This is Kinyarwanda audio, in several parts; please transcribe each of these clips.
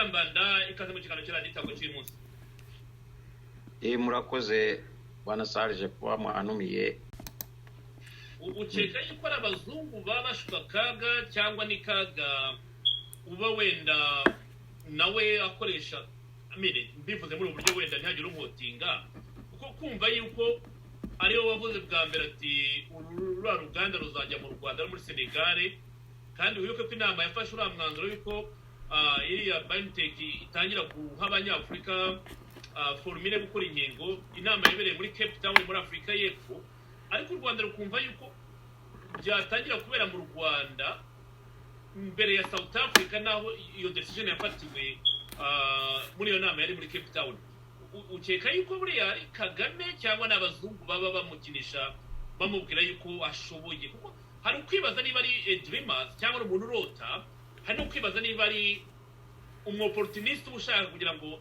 Kambanda, ikaze mu kiganiro cy'Radiyo Itago cy'uyu munsi. Murakoze, bwana Sarge, kuba mwanumiye. Ukeka yuko ari abazungu baba bashuka Kaga, cyangwa ni Kaga uba wenda nawe akoresha amire? Mbivuze muri ubu buryo, wenda ntihagire umutinga, kuko kumva yuko ariwe wavuze bwa mbere ati ruriya ruganda ruzajya mu Rwanda no muri Senegale, kandi wibuke ko inama yafashe uriya mwanzuro yuko iriya BioNTech itangira guha Abanyafurika formule gukora inkingo, inama yabereye muri Cape Town muri Afurika y'Epfo, ariko u Rwanda rukumva yuko byatangira kubera mu Rwanda mbere ya South Africa, naho iyo decision yafatiwe muri iyo nama yari muri Cape Town. Ukeka yuko buriya ari Kagame, cyangwa ni abazungu baba bamukinisha, bamubwira yuko ashoboye? Kuko hari ukwibaza niba ari dreamers cyangwa ari umuntu urota, hari no kwibaza niba ari umu opportuniste uba ushaka kugira ngo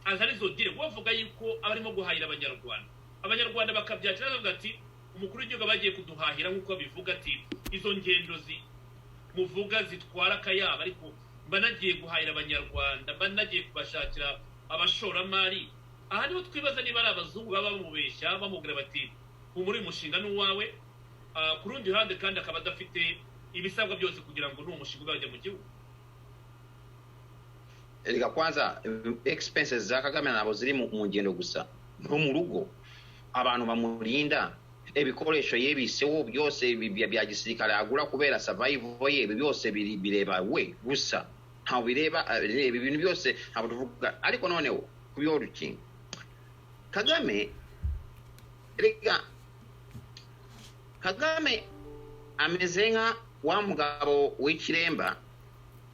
azane izo deal, kuko bavuga yuko aba arimo guhahira Abanyarwanda, Abanyarwanda bakabyakira bavuga ati umukuru w'igihugu aba agiye kuduhahira, nk'uko babivuga ati izo ngendo muvuga zitwara akayabo, ariko mba nagiye guhahira Abanyarwanda, mba nagiye kubashakira abashoramari. Aha niho twibaza niba ari abazungu baba bamubeshya, bamubwira bati humura, uyu mushinga ni uwawe. Ku rundi ruhande kandi akaba adafite ibisabwa byose kugira ngo n'uwo mushinga ube wajya mu gihugu. Reka kwanza, expenses za Kagame ntabwo ziri mu ngendo gusa, no mu rugo, abantu bamurinda, ibikoresho yebiseho byose bya gisirikare agura kubera survival ye, ibi byose bireba we gusa, ntabwo bireba ibi bintu byose ntabwo tuvuga. Ariko noneho ku by'urukingo, Kagame, reka, Kagame ameze nka wa mugabo w'ikiremba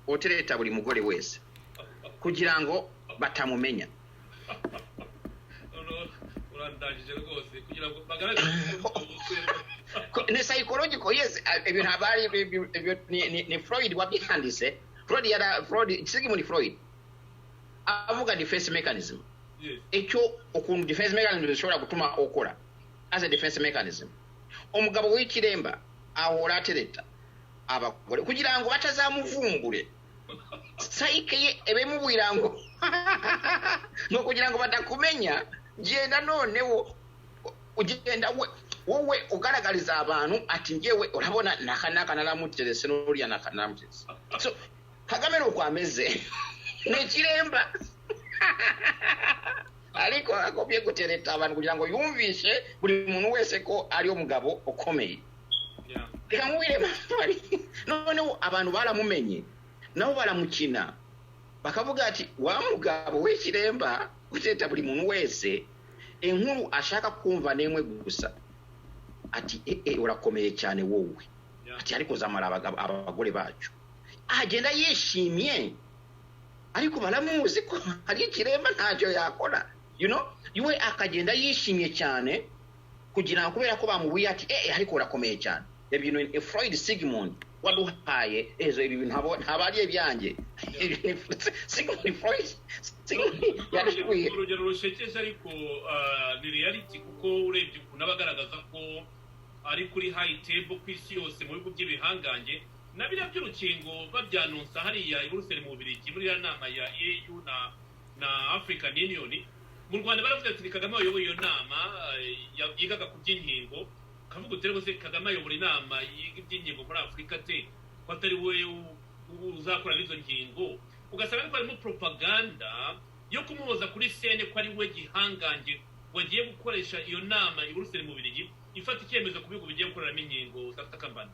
utereta buri mugore wese kugira ngo batamumenya. Urandangije rwose, kugira ngo bagaragaze. Ni psychological, yes. Ibintu aba ari ni Freud wabyanditse. Freud yara Freud, Sigmund Freud avuga defense mechanism, icyo ukuntu defense mechanism zishobora gutuma ukora as a defense mechanism. Umugabo w'ikiremba ahora atereta abagore kugira ngo batazamuvumbure, psyche ye ebemubwira ngo kugira ngo batakumenya, genda noneho ugenda we wowe ugaragariza abantu ati ngewe urabona naka naka naramuterese, n'uriya naka naramuterese. So Kagame ni uko ameze, ni ikiremba, ariko agomye gutereta abantu kugira ngo yumvishe buri muntu wese ko ari umugabo ukomeye. Reka nkubwire, noneho abantu baramumenye, nabo baramukina, bakavuga ati wa mugabo w'ikiremba uteta buri muntu wese, inkuru ashaka kumva nemwe gusa, ati urakomeye cyane wowe, ati ariko zamara abagore bacu. Agenda yishimye, ariko baramuzi ko ari ikiremba, ntacyo yakora, we akagenda yishimye cyane kugira ngo kubera ko bamubwiye ati ariko urakomeye cyane. Ibintu ni Freud, Sigmund waduhaye ezo, ibi bintu ntabwo ari ibyanjye. Sigmund Freud, Sigmund yarashuye. Urugero rushekeje, ariko ni reality, kuko urebye ukuntu aba agaragaza ko ari kuri high table ku isi yose mu bihugu by'ibihangange, na biriya by'urukingo babyanonsa hariya i Buruseli mu Bubiligi, muri iriya nama ya EU na African Union, mu Rwanda baravuga ati ni Kagame wayoboye iyo nama yigaga ku by'inkingo. Kavuga uti rwose Kagame ayobora inama yiga iby'inkingo muri Afurika te, ko atari we uzakora n'izo nkingo? Ugasanga ariko harimo propaganda yo kumuhoza kuri scène ko ari we gihangange wagiye gukoresha iyo nama i Buruseli mu Bubiligi ifata icyemezo ku bihugu bigiye gukoreramo inkingo. Dr Kambanda.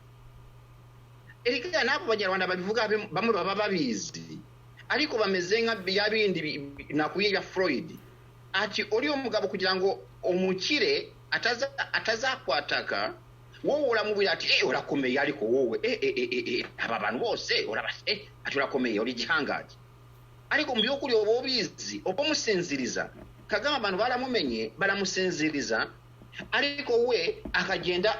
Erega n'abo Banyarwanda babivuga, bamwe baba babizi, ariko bameze nka bya bindi nakubwiye bya Freud, ati uriya mugabo kugira ngo umukire atazakwataka, wowe uramubwira ati urakomeye, ariko wowe aba bantu bose uraba ati urakomeye, uri igihangange, ariko mu by'ukuri uba ubizi, uba umusinziriza. Kagame abantu baramumenye, baramusinziriza, ariko we akagenda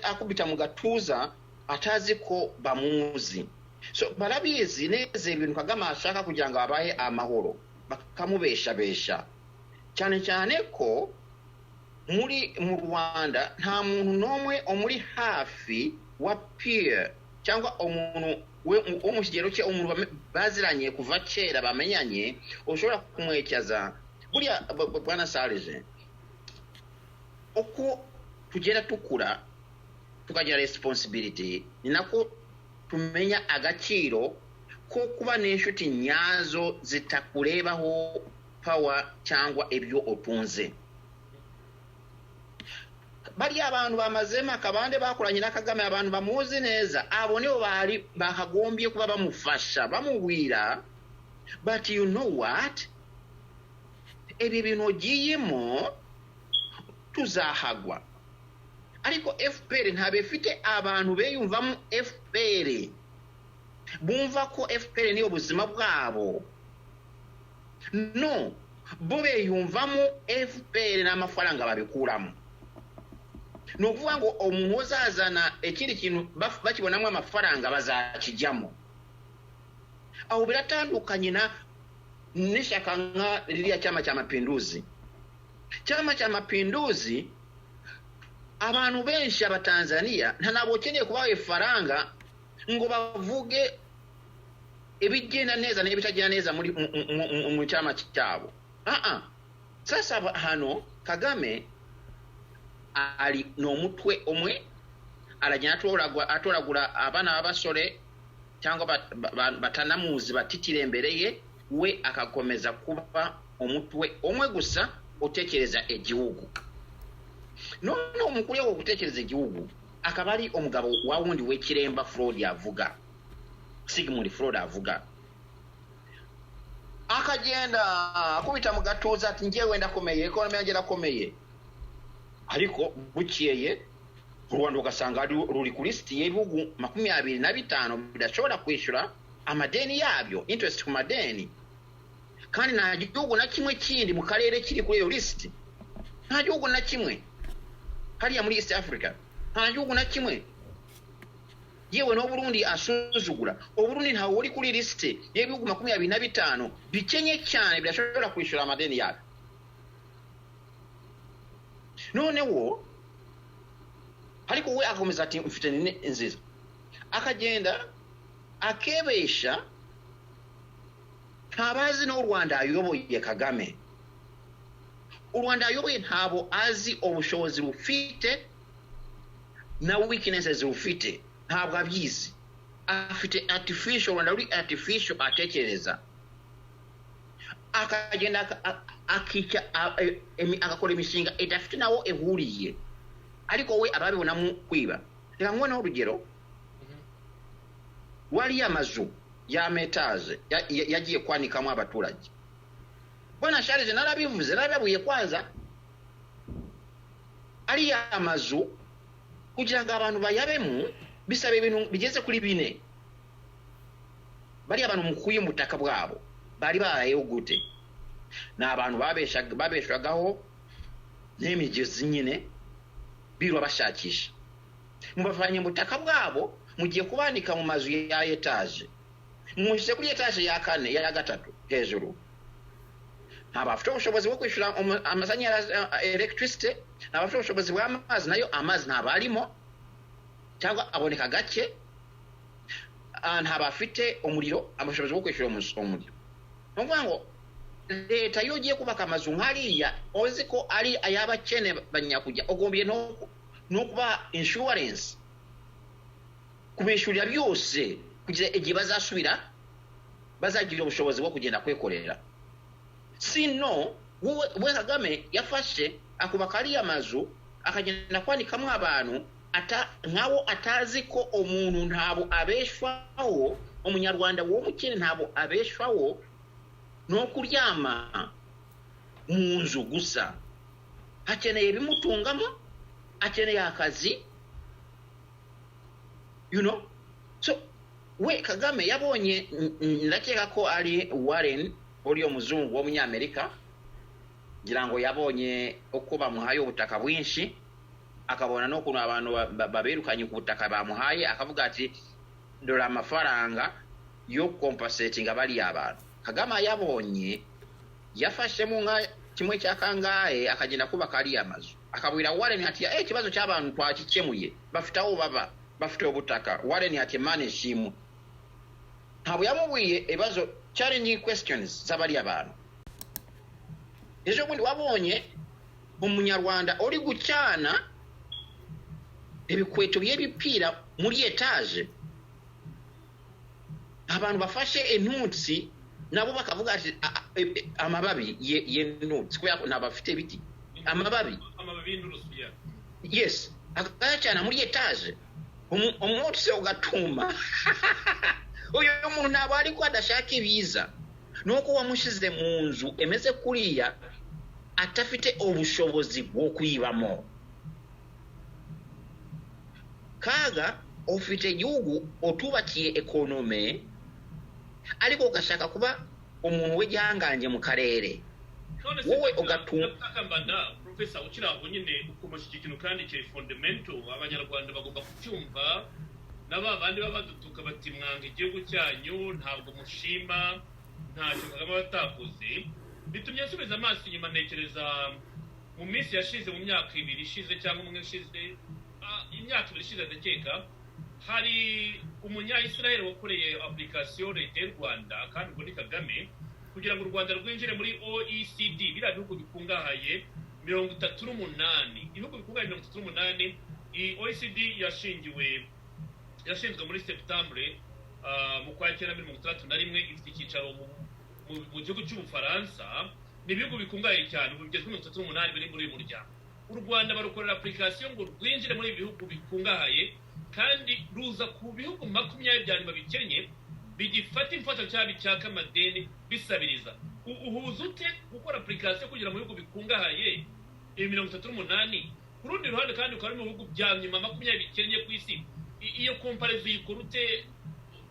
akubita mu gatuza atazi ko bamuzi. So barabizi neza ibintu Kagame ashaka kugira ngo abahe amahoro, bakamubeshabesha, cyane cyane ko muri mu Rwanda nta muntu n'umwe umuri hafi wa peer. Cyangwa umuntu wo mu kigero cye, umuntu baziranye kuva kera, bamenyanye, ushobora kumwekeza. Buriya bwana Serge, uko tugenda tukura tukagira responsibility, ni nako tumenya agaciro ko kuba n'inshuti nyazo zitakurebaho power cyangwa ibyo utunze. Bariya abantu bamazemo akabande bakoranye na Kagame, abantu bamuzi neza, abo nibo bari bakagombye kuba bamufasha, bamubwira, "But you know what, ibi bintu ugiyemo tuzahagwa." Ariko FPR ntabwo ifite abantu beyumvamo FPR, bumva ko FPR niyo buzima bwabo. No bo beyumvamo FPR n'amafaranga babikuramo. Ni ukuvuga ngo umuntu uzazana ikindi kintu bakibonamo amafaranga bazakijyamo. Aho biratandukanye na n'ishyaka nka ririya Chama cha Mapinduzi. Chama cha Mapinduzi, abantu benshi abatanzaniya ntabwo ukeneye kubaha ifaranga ngo bavuge ibigenda neza n'ibitagenda neza muri mu cyama cyabo. Ah, sasa hano Kagame ari ni umutwe umwe, aragenda atoragura abana b'abasore cyangwa batanamuzi, batitira imbere ye, we akakomeza kuba umutwe umwe gusa utekereza igihugu. None umukuru wo gutekereza igihugu akaba ari umugabo wa wundi w'ikiremba Freud avuga, Sigmund Freud avuga, akagenda akubita mu gatuza ati: "Njyewe ndakomeye, economy yanjye irakomeye." Ariko bukeye u Rwanda ugasanga ruri kuri lisiti y'ibihugu 25 bidashobora kwishyura amadeni yabyo, interest ku madeni, kandi nta gihugu na kimwe kindi mu karere kiri kuri iyo lisiti. Nta gihugu na kimwe hariya muri East Africa, nta gihugu na kimwe, yewe n'Uburundi asuzugura. Uburundi ntawe uri kuri lisite y'ibihugu 25 bikenye cyane bidashobora kwishyura amadeni yabyo. Noneho ariko we agakomeza ati: "Mfite nini nziza." Akagenda akebesha, ntabazi n'u Rwanda ayoboye. Kagame u Rwanda ayoboye ntabwo azi ubushobozi rufite na weaknesses rufite, ntabwo abizi. Afite artificial Rwanda ruri artificial atekereza, akagenda akica agakora imishinga idafite nawo ihuriye, ariko we ababibonamo kwiba. Reka nkuboneho urugero. Wariya mazu y'ama étage yagiye kwanikamo abaturage, bwana Charles, narabivuze, narabibuye. Kwanza ariya mazu kugira ngo abantu bayabemo bisaba ibintu bigeze kuri bine. Bariya abantu mukuye mu butaka bwabo bari babayeho gute? Ni abantu babeshwagaho n'imigezi nyine birwa bashakisha. Mubavanye mu butaka bwabo, mugiye kubanika mu mazu ya étage, mushyize kuri étage ya kane, ya gatatu hejuru. Ntabwo bafite ubushobozi bwo kwishyura amashanyarazi, electricity, ntabwo bafite ubushobozi bw'amazi, nayo amazi ntabwo arimo cyangwa aboneka gake. Ntabwo bafite umuriro, ubushobozi bwo kwishyura umuriro. Ni ukuvuga ngo leta iyo ugiye kubaka amazu nk'ariya, uzi ko ari ay'abakene banyakujya, ugombye no kuba insurance, kubishyurira byose kugira igihe bazasubira bazagira ubushobozi bwo kugenda kwikorera. Sino wowe we Kagame yafashe akubaka ariya mazu, akagenda kwanikamo abantu nkawo atazi ko umuntu ntabwo abeshwaho, umunyarwanda w'umukene ntabwo abeshwaho no kuryama mu nzu gusa. Akeneye ibimutungamo, akeneye akazi. So we Kagame yabonye, ndakeka ko ari Warren uriya muzungu w'umunyamerika, ngira ngo yabonye uko bamuhaye ubutaka bwinshi, akabona n'ukuntu abantu babirukanye ku butaka bamuhaye, akavuga ati: "Dore amafaranga yo compensatinga bariya abantu." Kagame yabonye yafashemo nka kimwe cya kangahe, akagenda kubaka ariya mazu, akabwira Warren ati: "Eh, ikibazo cy'abantu twakikemuye, bafite aho baba." Bafite ubutaka. Warren ati: "Imana ishimwe." Ntabwo yamubwiye ibibazo, challenging questions z'abariya bantu. Ejo bundi wabonye umunyarwanda uri gucyana ibikweto by'ebipira muri etaje, abantu bafashe intutsi nabo bakavuga ati amababi y'intutsi, kubera ko ntabwo bafite ibiti, amababi. Amababi y'inturusu, ya. Yes, akayacana muri etaje, umwotsi ugatuma. Uyu muntu ntabwo ariko adashaka ibiza, nuko wamushyize mu nzu emeze kuriya, atafite ubushobozi bwo kuyibamo. Kaga ufite igihugu, utubakiye economy, ariko ugashaka kuba umuntu w'igihangange mu karere. None se Wowe Kambanda, professor, ukiri aho nyine, ukomeje iki kintu kandi kiri fundamental, Abanyarwanda bagomba kucyumva, na ba bandi baba badutuka bati: "Mwanga igihugu cyanyu, ntabwo mushima, ntacyo Kagame aba atakoze." Bitumye nsubiza amaso inyuma, ntekereza mu minsi yashize, mu myaka 2 ishize cyangwa umwe ushize, imyaka 2 ishize ndakeka, hari umunya-Israel wakoreye application Leta y'u Rwanda, kandi ubwo ni Kagame, kugira ngo u Rwanda rwinjire muri OECD, biriya bihugu bikungahaye 38, ibihugu bikungahaye 38. Iyi OECD yashinzwe muri septembre, mu kwa cyenda 61, ifite icyicaro mu gihugu cy'Ubufaransa. Ni ibihugu bikungahaye cyane, ubu bigezwe 38 biri muri uyu muryango. U Rwanda barukorera application ngo rwinjire muri ibi bihugu bikungahaye, kandi ruza ku bihugu 20 bya nyuma bikennye, bigifata imfasha cyangwa bicyaka amadeni, bisabiriza. Uhuza ute gukora application kugira mu bihugu bikungahaye ibi 38, ku rundi ruhande kandi ukaba uri mu bihugu bya nyuma 20 bikennye ku isi? Iyo comparaison uyikora ute?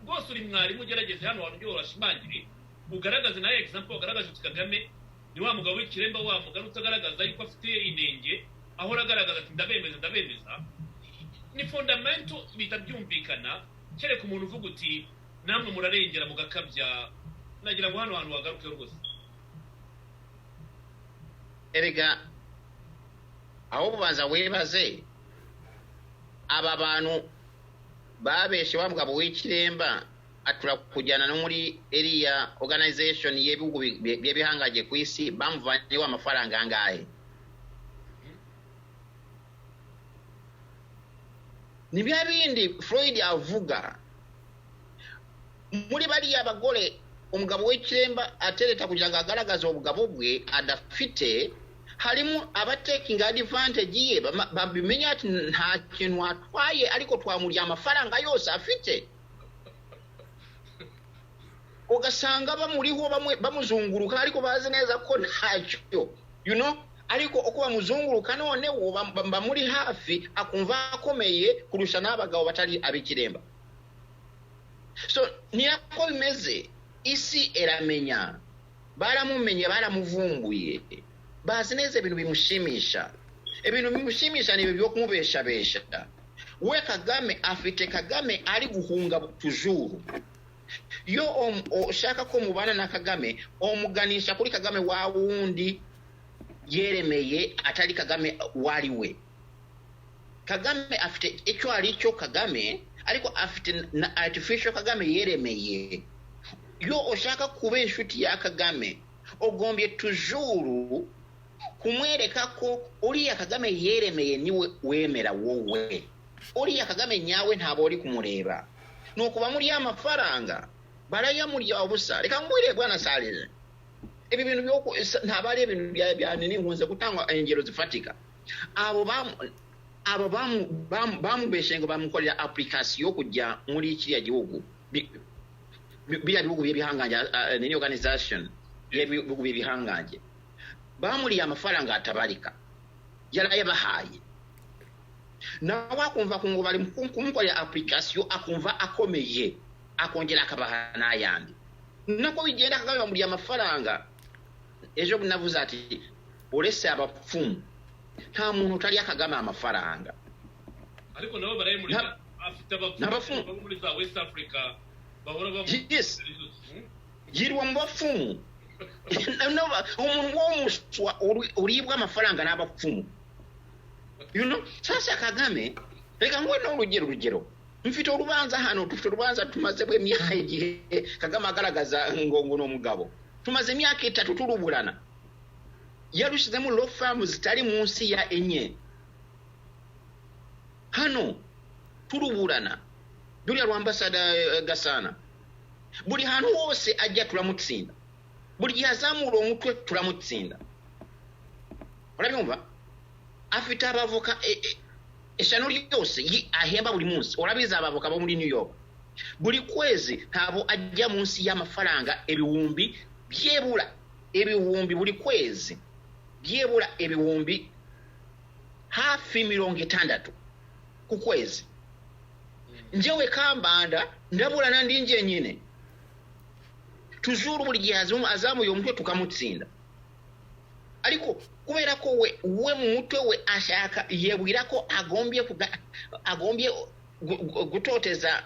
Rwose uri mwarimu, ugerageze hano hantu ujye washimangire, ugaragaze nawe example, wagaragaje uti Kagame ni wa mugabo w'ikiremba, wa mugabo utagaragaza yuko afite inenge, ahora agaragaza ati: "Ndabemeza, ndabemeza." Ni fundamental, bihita byumvikana, kereka umuntu uvuga uti: "Namwe murarengera mugakabya." Nagira ngo hano hantu wagaruke rwose. Erega aho bubanza wibaze, aba bantu babeshe wa mugabo w'ikiremba atura kujyana no muri iriya organization y'ibihugu by'ibihangange ku isi, bamuvanyeho amafaranga angahe? Ni bya bindi Freud avuga muri bariya bagore. Umugabo w'ikiremba atereta kugira ngo agaragaze ubugabo bwe adafite. Harimo abatakinga advantage ye, babimenya ati nta kintu atwaye, ariko twamurya amafaranga yose afite. Ugasanga bamuriho bamwe bamuzunguruka, ariko bazi neza ko ntacyo, ariko uko bamuzunguruka noneho bamuri hafi, akumva akomeye kurusha n'abagabo batari ab'ikiremba. So ni nako bimeze, isi iramenya, baramumenye, baramuvumbuye, bazi neza ibintu bimushimisha. Ibintu bimushimisha ni ibi byo kumubeshabesha. We Kagame afite Kagame ari guhunga toujours. Iyo ushaka ko mubana na Kagame, umuganisha kuri Kagame wa wundi yeremeye, atari Kagame wari we. Kagame afite icyo ari cyo Kagame, ariko afite na artificial Kagame yeremeye. Iyo ushaka kuba inshuti ya Kagame, ugombye toujours kumwereka ko uriya Kagame yeremeye niwe wemera wowe. Uriya Kagame nyawe ntabwo uri kumureba. Ni ukuba muri ya mafaranga barayamurya ubusa. Reka ngwire, bwana Sarije, ibi bintu byo ntabwo ari ibintu bya nini, nkunze gutanga ingero zifatika. Abo bamubeshe ngo bamukorera application yo kujya muri kiriya gihugu, biriya bihugu by'ibihangange, nini organization y'ibihugu by'ibihangange, bamuriye amafaranga atabarika, yarayabahaye. Nawe akumva ngo bari kumukorera application, akumva akomeye, akongera akabaha n'ayandi. Nako bigenda. Kagame bamuriye amafaranga. Ejo navuze ati uretse abapfumu, nta muntu utarya Kagame amafaranga. Ariko nabo barayimurika, afite abapfumu bo muri za West Africa bahora bamu Yes, yirwa mu bapfumu. Umuntu w'umuswa uribwa amafaranga n'abapfumu. Sasa Kagame, reka nguhe n'urugero, urugero Mfite urubanza hano, dufite urubanza tumaze imyaka, igihe Kagame agaragaza ngo ni umugabo, tumaze imyaka 3 turuburana. Yarushyizemo law firm zitari munsi ya 4 hano turuburana. Duriya rwa ambasada Gasana, buri hantu hose ajya turamutsinda, buri gihe azamura umutwe turamutsinda. Urabyumva? Afite abavoka eshanu ryose ahemba buri munsi. Urabizi abavoka bo muri New York buri kwezi ntabwo ajya munsi y'amafaranga ibihumbi byebura ibihumbi buri kwezi byebura ibihumbi hafi 60 ku kwezi. Njyewe Kambanda ndaburana ndi njyenyine, tuzuru buri gihe azamuye umutwe tukamutsinda. Ariko kubera ko we mu mutwe we ashaka, yebwira ko agombye gutoteza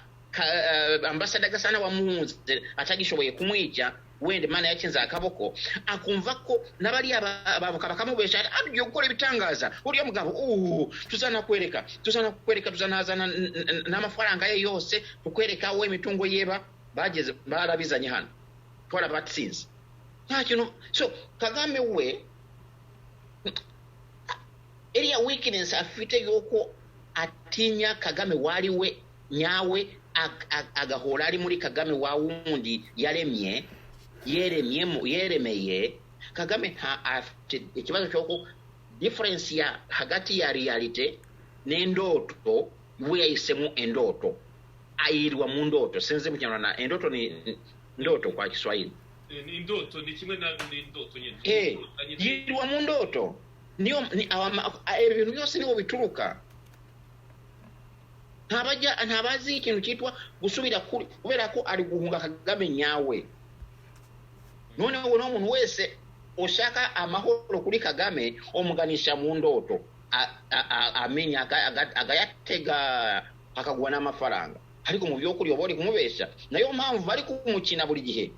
ambasada Gasana wamuhunze atagishoboye kumwica, wenda Imana yakinze akaboko, akumva ko n'abariya bavuka bakamubesha agiye gukora ibitangaza, uriya mugabo tuzanakwereka, tuzanakwereka, tuzanazana n'amafaranga ye yose tukwereka we imitungo yeba bageze barabizanye hano twarabatsinze nta kintu. So Kagame we iriya weakness afite yuko atinya Kagame wari we nyawe, agahora ari muri Kagame wa wundi yaremye, yeremyemo, yeremeye. Kagame nta afite ikibazo cy'uko difference ya hagati ya reality n'indoto, we yahisemo indoto, ayirwa mu ndoto. Sinzi mu Kinyarwanda indoto ni ndoto kwa Kiswahili. Ni indoto, ni kimwe na ni indoto nyine. Yirwa mu ndoto, niyo ibintu byose niho bituruka. Ntabajya, ntabazi ikintu cyitwa gusubira kuri, kubera ko ari guhunga Kagame nyawe. Noneho uno muntu wese ushaka amahoro kuri Kagame umuganisha mu ndoto, amenya agayatega akaguha n'amafaranga, ariko mu by'ukuri uba uri kumubesha. Nayo mpamvu bari kumukina buri gihe.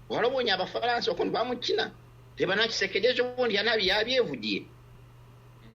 Warabonye Abafaransa ukuntu bamukina, reba na Tshisekedi ejo bundi yanabi yabyevugiye.